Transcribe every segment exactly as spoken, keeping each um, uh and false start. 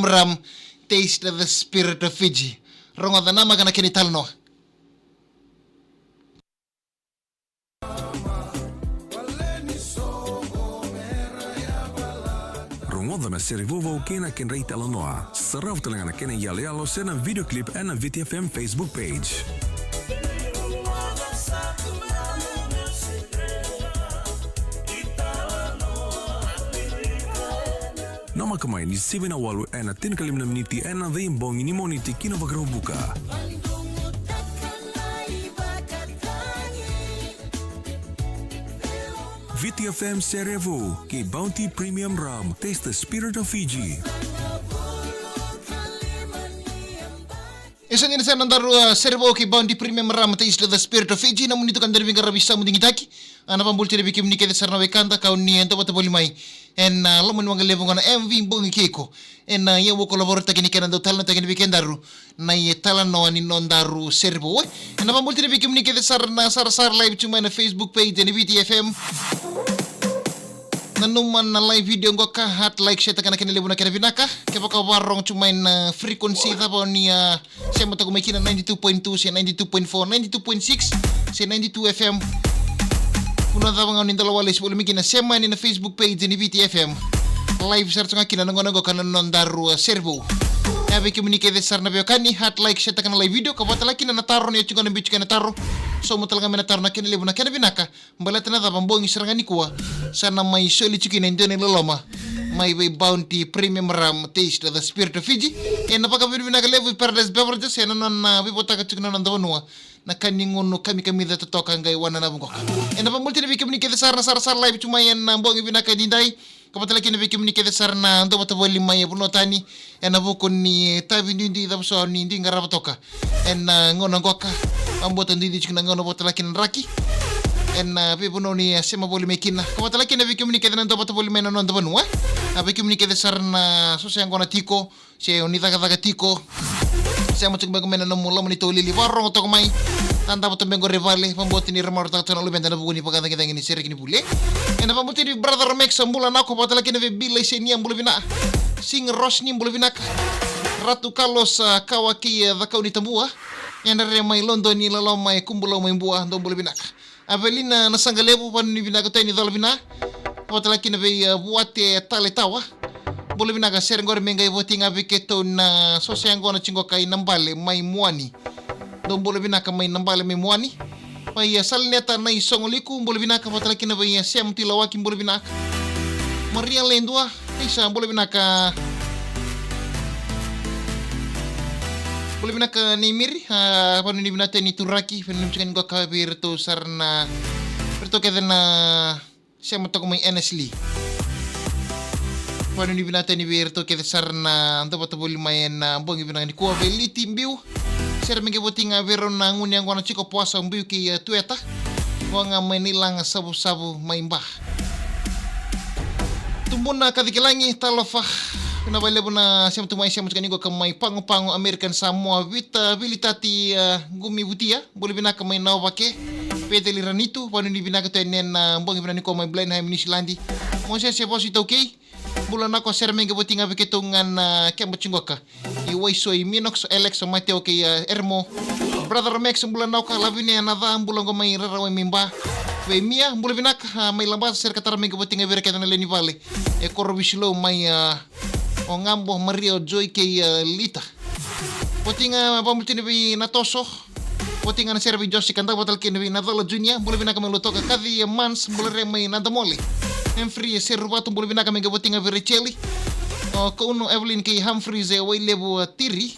Ram, Taste the Spirit of Fiji. Rogoca na maka na kena italanoa. Rogoca na sere vauvau kei na kedra italanoa. Sarava tale ga na kena iyaloyalo se na video clip ena Viti F M Facebook page. Namaka mai ni sivi na walu ena tinikalima na miniti ena cei bogi ni Moniti ki na Vakaraubuka. Viti F M Sere Vou kei Bounty Premium Rum. Taste the spirit of Fiji. E sa dina sa na daru, uh, Sere Vou kei Bounty Premium Rum, Taste the Spirit of Fiji. Na muni tuka deri vinga ravi sa mu digitaki. Ana vabuli tiri vei kemuni kece sara na wekada kau ni eda vata voli mai ena, uh, loma ni waqa levu gona M V Bogi Keiko. Ena, uh, ia vuko lavorataki ni kena dau talanoataki ni vei kedaru na italanoa ni nodaru Sere Vou. Ena vabuli tiri vei kemuni kece sara na sarasara live tu mai na Facebook page ena Viti F M. Nanuma na live video qoka, heart, like, share taka na kena levu na kena vinaka. Kevaka vakarorogo tu mai na frequency cava o ni, ah, sema toka mai kina, ninety-two point two se ninety-two point four, ninety-two point six se ninety-two F M. Vanua cava ga o ni dau lawalesi voli mai kina, sema yani na Facebook page ni Viti F M. Live sara tu ga kina na gauna qoka na nodaru, ah, Sere Vou. Ia vei kemuni kece sara na veiwekani, heart, like, share taka na live video, ka vata laki na taro ni oti qo na biuti kei na taro. Sauma tale ga mai na taro na kena levu na kena vinaka. Baleta na cava, bogi sara ga nikua sa na mai soli tiko kina e dua na iloloma mai vei Bounty Premium Rum, Taste the Spirit of Fiji. Ena vakavinavinaka levu i Paradise Beverages ena nona veivotaka tiko na noda vanua na ka ni gunu kamikamica totoka qai wananavu qoka. Ena vabuli tiri vei kemuni kece sara na sarasara live tu mai ena bogi vinaka edaidai. Ka vata laki na vei kemuni kece sara na dau vata voli mai e vanua tani ena vuku ni tavi duidui cava so ni dui qarava toka ena, ah, gauna qoka. Vabota duidui tiko na gauna vata laki na draki ena, ah, veivanua ni, ah, sema voli mai kina. Ka vata laki na vei kemuni kece na dau vata voli mai na noda vanua. A vei kemuni kece sara na so se yaqona tiko se o ni cakacaka tiko, sema tiko beka mai na nomu loma ni taulili, vakarorogo toka mai. Tada vata beka qori e vale, vabota ni ra marautaka toka na luveda ena vuku ni vakacagicagi ni sere kei ni vuli. Ena vabota ni Brother Max, bula nako, vata laki na vei Bila Isenia, bula vinaka. Sing Rosni, bula vinaka. Ratu Carlos, ah, Kawa kei, ah, Cakau ni Tabua. Ena re mai Lodoni, loloma e Kubulau mai Bua, dou bula vinaka. Avelina Nasaqalevu, vanua ni vinaka tu yani Colovina. Vata laki na vei, ah, Vuate Tale Tawa. Bula vinaka, sere qori me qai voti ga vei keitou na so se yaqona tiko qo kai Nabale mai Muani. Dou bula vinaka mai Nabale mai Muani. Mai, ah, Salineta Naisogoliku, bula vinaka, vata laki na vei, ah, Sem Tilawaki, bula vinaka. Maria Ledua, Isa, bula vinaka. Bula vinaka Neimiri, ah, vanua ni vinaka tu yani Turaki, vanua ni vinaka qoka vei iratou sara na, vei iratou kece na sema toka mai Annesley. Vanua ni vinaka tu yani vei iratou kece sara na dau vata voli mai ena bogi vinaka nikua, vei Liti Biu. Sere me qai voti ga vei rau na gunu yaqona tiko Poasa, Biu kei, ah, Tueta. Vua ga mai Nailaga, Savusavu mai Ba. Tubuna Kacikilagi, talofa. Vinaka vakalevu na sema tu mai, sema tu yani qoka mai Pago Pago, American Samoa, Vita Vilitati, ah, Qumi Vutia. Bula vinaka mai Nauvake. Peteli Ranitu, vanua ni vinaka tu yani ena bogi vinaka nikua mai Blenheim, Niusiladi. Mosese Vosi Taukei. Bula nako, sere me qai voti ga vei keitou ga na keba tiko qoka. I Waisoi, Minox, Alex, Mateo kei, ah, Ermo. Brother Max, bula nako, Lavine Naca, bula qo mai Rarawa mai Ba. Vei Mia, bula vinaka, ah, mai Labasa, sere ka tara me qai voti ga vei ira kece na lewe ni vale e Korovisilou mai, ah, o Gabo, Maria, o Joy kei, ah, Lita. Voti ga, vabula tiko yani vei Natoso. Voti ga na sere vei Josi Kadavu, vata laki na vei Nacola Junior, bula vinaka mai Lautoka. Kaci Mans, bula re mai Nadamole. Humphrey Seruvatu, bula vinaka, me qai voti ga vei Racheli. O Kauno Evelyn kei Humphreys e Wailevu, ah, Tiri.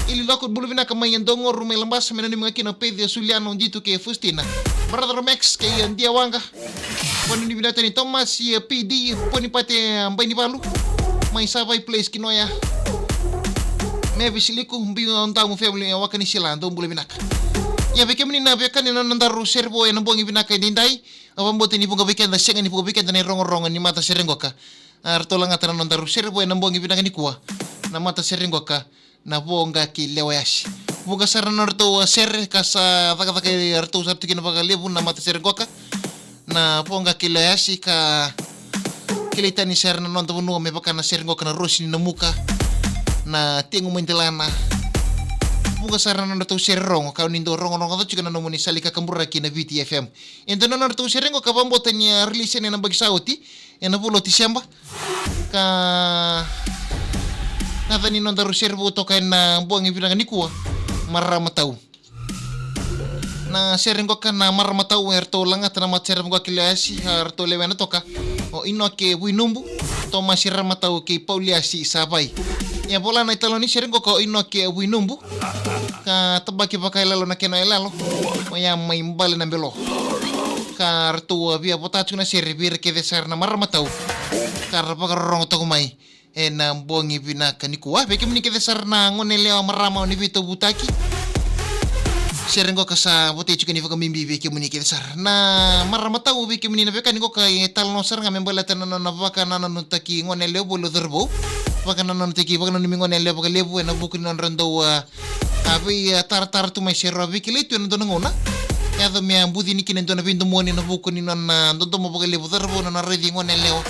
Ili Loko, bula vinaka mai Dogoru mai Labasa, me nanumi ga kina o Peci, o Suliano, o Ditu kei Faustina. Brother Max kei, ah, Dia Waqa. Vanua ni vinaka tu yani Thomas, eh, P D, Ponipate, eh, Bainivalu. Mai Savai Place, Kinoya. Mavis Liku, Biu Damu family, eh, Wakanisila, dou bula vinaka. Ia vei kemuni na veiwekani na nodaru Sere Vou ena bogi vinaka edaidai. Au vakabauta ni vuqa vei keda, sega ni vuqa vei keda na irogorogo ni matasere qoka. A, ratou lagata na nodaru Sere Vou ena bogi vinaka nikua na matasere qoka. Na Voqa kei Lewayasi. Vuqa sara na nodratou, a, sere ka sa cakacaka iratou sara tu kina vakalevu na matasere qoka. Na Voqa kei Lewayasi ka kilai tani sara na noda vanua me vaka na sere qoka na Rosi ni Namuka. na tegu mai delana. Vuqa sara na nodratou sere rogo, ka ni dau rogorogo tiko na nomuni sala ni kakaburaki na Viti F M. E dua na nodratou sere qo ka vakabauta ni a release ena yabaki sa oti, ena vula o Tiseba. Ka na yaca ni nodaru sere vou toka ena bogi vinaka nikua, Marama Tau. Na sere qoka na Marama Tau eratou lagata na matasere vaqo ki Loyasi, a ratou lewena toka o Inoke Vuinubu, Tomasi Ramatau kei Pauliasi Savai. Ia vola na italoni sere qoka o Inoke Vuinubu, ka tabaki vakailalo na kena ilalo, oya mai Bale na Belo. Ka ratou a via vota tiko na sere vei ira kece sara na Marama Tau, ka ra vakarorogo toka mai ena bogi vinaka nikua. Vei kemuni kece sara na gone yalewa, marama, o ni veitovutaki, sere qoka sa votei tiko ni vakabibi vei kemuni kece sara na Marama Tau. Vei kemuni na veiwekani qoka, e talanoa sara ga me baleta na nona vakanananutaki gone yalewa voli o cauravou, vakanananutaki, vakananumi gone yalewa vakalevu ena vuku ni nodra dau a, a vei, a, taratara tu mai se rau a veikilai tu ena dua na gauna. Yaco me a bucini kina e dua na veidomoni ena vuku ni nona dodomo vakalevu o cauravou na nona raici gone yalewa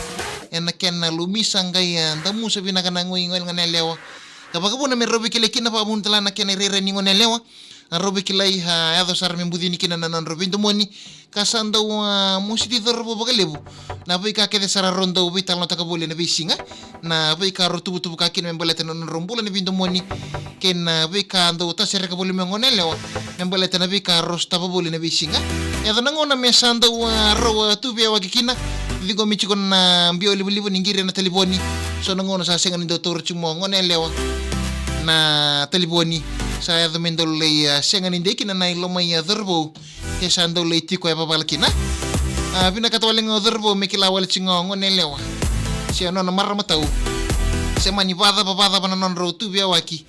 ena kena lomisa, qai a damusa vinaka na gone yalewa. Ka vakavuna me rau veikilai kina, vakavuna tale na kena irairai ni gone yalewa. A rau veikilai, a yaco sara me bucini kina na nodrau veidomoni, ka sa dau a mositi cauravou vakalevu na veika kece sara rau dau veitalanoataka voli ena veisiga, na veika rau tuvutuvuka kina me baleta na nodrau bula ni veidomoni, kei na veika dau tasereka voli mai o gone yalewa me baleta na veika rau sotava voli ena veisiga. Yaco na gauna me sa dau a rau a tu veiyawaki kina, ciqomi tiko na biau livaliva ni qiri ena talivoni. So na gauna sa sega ni dau taura tiko mai o gone yalewa na talivoni, sa yaco me dau lai a sega ni dei kina na ilomai a cauravou, ke sa dau lai tiko e vavala kina. A vinakata wale ga o cauravou me kila wale tiko ga o gone yalewa se o nona Marama Tau se mani vacava, vacava na nodrau tu veiyawaki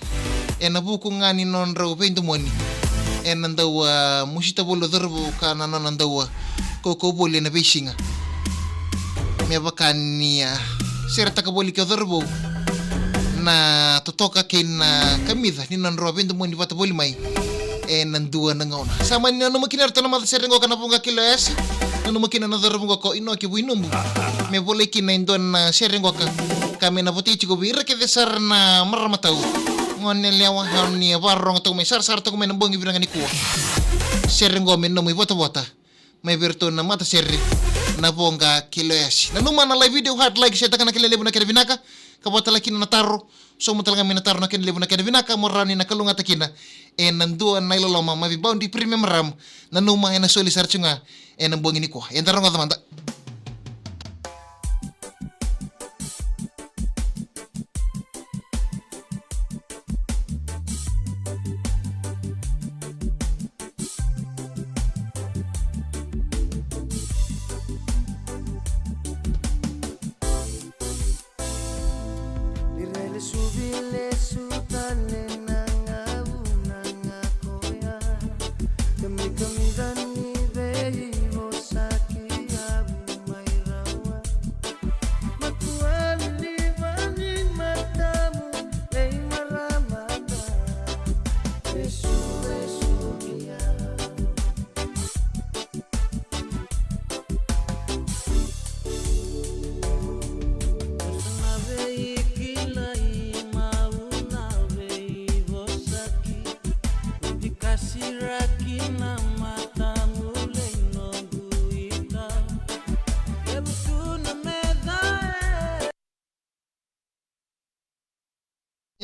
ena vuku ga ni nodrau veidomoni, ena dau a mosita voli o cauravou ka na nona dau a kaukau voli ena veisiga. Me vaka ni a seretaka voli kei o cauravou na totoka kei na kamica ni nodrau a veidomoni vata voli mai ena dua na gauna. Sa mani nanuma kina eratou na matasere qoka na Vuqa ki Loyasi, nanuma kina na cauravou qoka o Inoke Vuinubu me volai kina e dua na sere qoka, ka me na votei tiko vei ira kece sara na Marama Tau, gone yalewa, o ni a vakarorogo toka mai, sarasara toka mai ena bogi vinaka nikua. Sere qo me nomu ivotavota mai vei iratou na matasere na Vuqa ki Loyasi. Nanuma na live video, heart, like, share taka na kena levu na kena vinaka, ka vota tale kina na taro, sauma tale ga mai na taro na kena levu na kena vinaka, mo rawa ni na kalougata kina ena dua na iloloma mai vei Boundary Premium Rum. Nanuma ena soli sara tiko ga ena bogi nikua. Eda rogoca mada.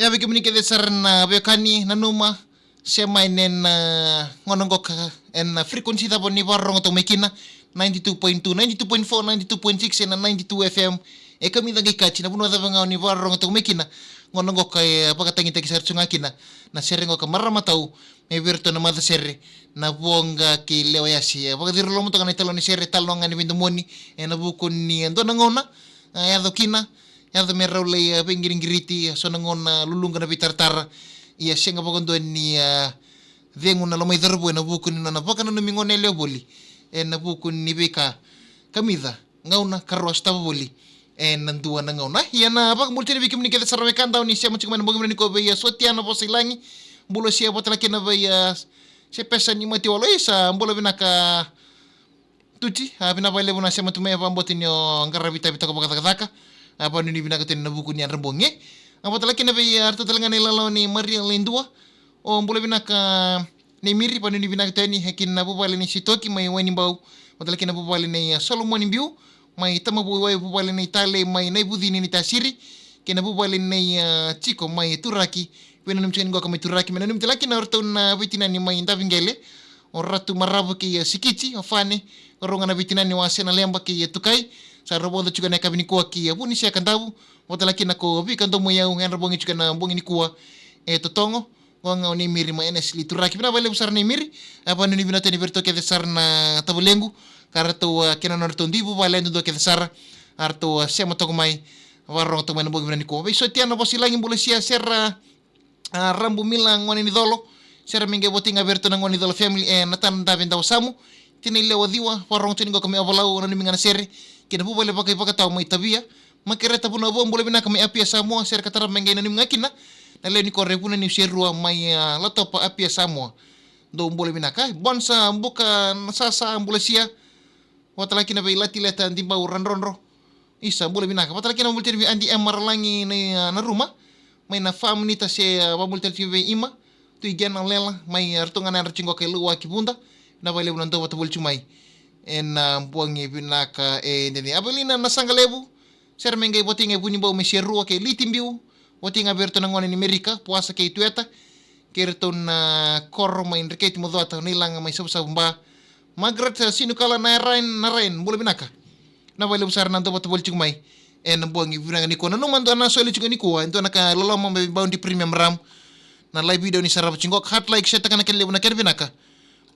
Ia vei kemuni kece sara na veiwekani, nanuma se mai na gauna qoka ena frequency cava ni vakarorogo toka mai kina, ninety-two point two, ninety-two point four, ninety-two point six ena ninety-two F M. E kamica qai kati na vanua cava ga o ni vakarorogo toka mai kina, gauna qoka e vakatagitaki sara tu ga kina na sere qoka Marama Tau mai vei iratou na matasere na Vuqa ki Loyasi. E vakaciri loma toka na italoni sere, talanoa ga ni veidomoni ena vuku ni dua na gauna a yaco kina, yaco me rau lai a veiqiriqiriti, a so na gauna luluqa na veitaratara. Ia sega vakadua ni a cegu na loma i cauravou ena vuku ni nona vakananumi gone yalewa voli ena vuku ni veika kamica, gauna ka rau a sotava voli ena dua na gauna. Ia na vakabula tiko vei kemuni kece sara na wekada o ni sema tiko mai na bogi vinaka nikua vei a Sotia na Vosa i Lagi, bula sia vata tale kina vei a Sepesa ni Matiwalo, isa bula vinaka. Tuti, a vinaka vakalevu na sema tu mai, a vakabauta ni o qaravi itavi toka vakacakacaka. A vakanuinui vinaka tu ena vuku ni yadra bogi. A vata laki na vei, a, ratou tale ga na ilalawa ni Maria Ledua. O bula vinaka nei Miri, vanuinui vinaka tu yani, e kina na vuvale nei Sitoki mai Wainibau. Vata laki na vuvale nei, a, Solomoni Biu mai Tamavui, vuvale nei Tale mai Naivucini ni Tasiri, kei na vuvale nei, a, Tiko mai Turaki. Veinanumi tiko yani qoka mai Turaki, me nanumi tale kina o ratou na veitinani mai Daviqele, o Ratu Maravu kei, a, Sikiti, o Fane, o rau ga na veitinani, o Asena Leba kei, a, Tukai. Sa rau vodo tiko na yakavi nikua kei, a, Vunisea Kadavu, vata laki na ko Vika Domoiyau, era bogi tiko na bogi nikua e Totogo. Qo ga o nei Miri mai Enesili Turaki. Vinaka vakalevu sara nei Miri. A, vanuinui vinaka tu yani vei ratou kece sara na tavalequ, ka ratou, a, kei na nodratou dui vuvale yadudua kece sara. A ratou, a, sema toka mai, vakarorogo toka mai na bogi vinaka nikua. Veisotia na Vosilagi, bula Sia, Sera, a, Rabu Mila, gone ni Colo. Sera me qai voti ga vei ratou na gone ni Colo family, e Natana Dave Dawasamu. Tina i Lewa Ciwa, vakarorogo tiko yani qoka mai Ovalau, nanumi ga na sere kei na vuvale vakaivakatawa mai Tavia. Makereta Vunavua, bula vinaka mai Apia Samoa, sere ka tarava me qai nanumi ga kina na lewe ni koro e Vunaniu Serua mai, a, Latopa, Apia Samoa. Dou bula vinaka. Bonsa Buka, na Sasa, bula Sia. Vata laki na vei Latileta Dibau Radrodro. Isa, bula vinaka. Vata laki na vabula tale vei Adi Ema Ralagi na, a, na Ruma. Mai na faminita se, a, vabula tale vei Ima. Tu i Gena Lela, mai, a, ratou ga na yadra tiko qoka e Lauaki Vuda. Vinaka vakalevu na dau vata voli tiko mai ena, a, bogi vinaka e dede. Avelina Nasaqalevu, sere me qai voti ga e Vunibau mai Serua kei Liti Biu. Voti ga vei ratou na gone ni Merika, Puasa kei Tueta, kei ratou na koro mai Dreketi Macuata, Nailaga mai Savusavu Ba. Margaret, a, Sinukala na Ryan, na Ryan, bula vinaka. Vinaka vakalevu sara na dau vata voli tiko mai ena bogi vinaka nikua. Nanuma dua na soli tiko nikua, e dua na ka loloma mai Bounty Premium Rum. Na live video ni sarava tiko, heart, like, share taka na kena levu na kena vinaka,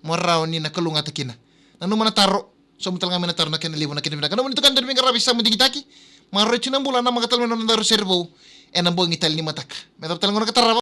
mo rawa ni na kalougata kina. Nanuma na taro, sobu tale ga mai na taro, na kena levu na kena vinaka. Nanuma ni tukuni tale mai qaravi sa mo digitaki. Maroroi tiko na bula, namaka tale mai na nodaru sere vou ena bogi tale ni mataka. Me cava tale gona ka tarava.